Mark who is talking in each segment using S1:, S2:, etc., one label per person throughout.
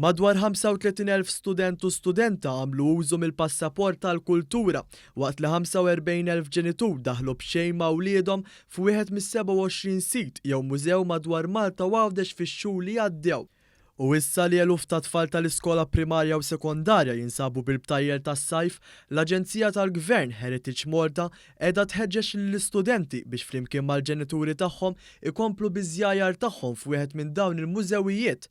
S1: Madwar 35,000 student u studenta għamlu użu mill-passaport tal-kultura waqt li 45,000 ġenitur daħlu b'xejn ma' wliedhom f'wieħed mis-27 sit jew mużew madwar Malta u Għawdex fix-xhur li għaddew. U issa li eluf ta' tfal tal-iskola primarja u sekondarja jinsabu bil-btajjel tas-sajf, l-aġenzija tal-Gvern, Heritage Malta, qiegħda tħeġġeġ lill-istudenti biex flimkien mal-ġenituri tagħhom ikomplu biż-żjajjar tagħhom f'wieħed minn dawn il-mużewijiet.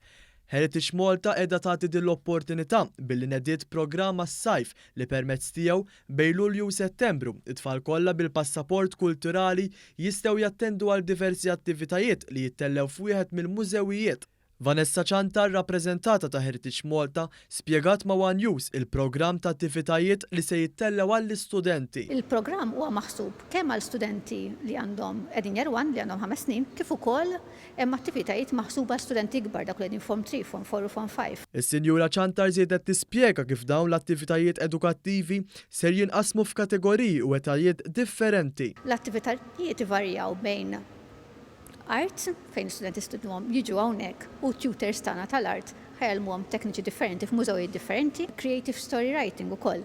S1: Heritage Malta qiegħda tagħti din l-opportunità billi nediet programm għas-sajf li permezz tiegħu, bejn Lulju u Settembru, it-tfal kollha bil-passaport kulturali jistgħu jattendu għal diversi attivitajiet li jittellgħu f'wieħed mill-mużewijiet. Vanessa Ciantar, rappreżentata ta' Heritage Malta, spjegat ma' one News il-programm ta' attivitajiet li se jittellgħu għall-istudenti.
S2: Il-programm huwa maħsub kemm għal studenti li għandhom qegħdin year one, li għandhom ħames snin, kif ukoll Hemm attivitajiet maħsuba għal studenti ikbar, dawk li qegħdin Form 3, Form 4 u Form 5.
S1: Is-Sinjura Ciantar żiedet tispjega kif dawn l-attivitajiet edukattivi ser jinqasmu f'kategoriji u etajiet differenti.
S2: L-attivitajiet ivarjaw bejn art, fejn l-istudenti stidnuhom jiġu hawnhekk u t-tutors tagħna tal-art ħa jgħallmuhom tekniċi differenti f'mużewijiet differenti, creative story writing ukoll,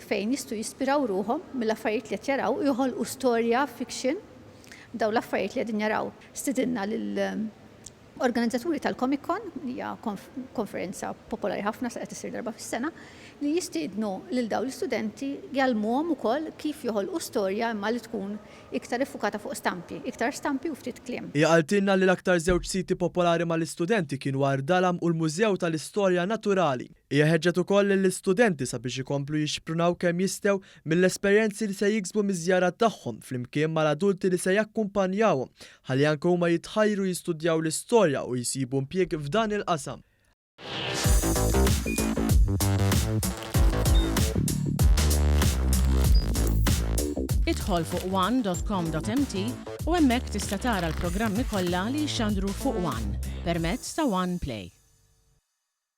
S2: fejn jistgħu jispiraw ruħhom mill-affarijiet li qed jaraw u joħolqu storja fiction b'dawn l-affarijiet li qegħdin jaraw. Stidinna lill-organizzaturi tal-Comic Con, li hija konferenza popolari ħafna se qed issir darba fis-sena, li jistiednu lil dawn l-istudenti jgħallmuhom ukoll kif joħolqu storja imma li tkun iktar iffukata fuq stampi, iktar stampi u ftit kliem.
S1: Hija qaltilna li l-aktar żewġ siti popolari mal-istudenti kienu Għar Dalam u l-Mużew tal-Istorja Naturali. Hija ħeġġet ukoll lill-istudenti sabiex ikomplu jixprunaw kemm jistgħu mill-esperjenzi li se jiksbu miż-żjarat tagħhom flimkien mal-adulti li se jakkumpanjawhom ħalli anke huma jitħajru jistudjaw l-istorja u jsibu impjieg f'dan il-qasam.
S3: Idħol fuq one.com.mt u hemmhekk tista' tara l-programmi kollha li jixxandru fuq One permezz ta' One Play.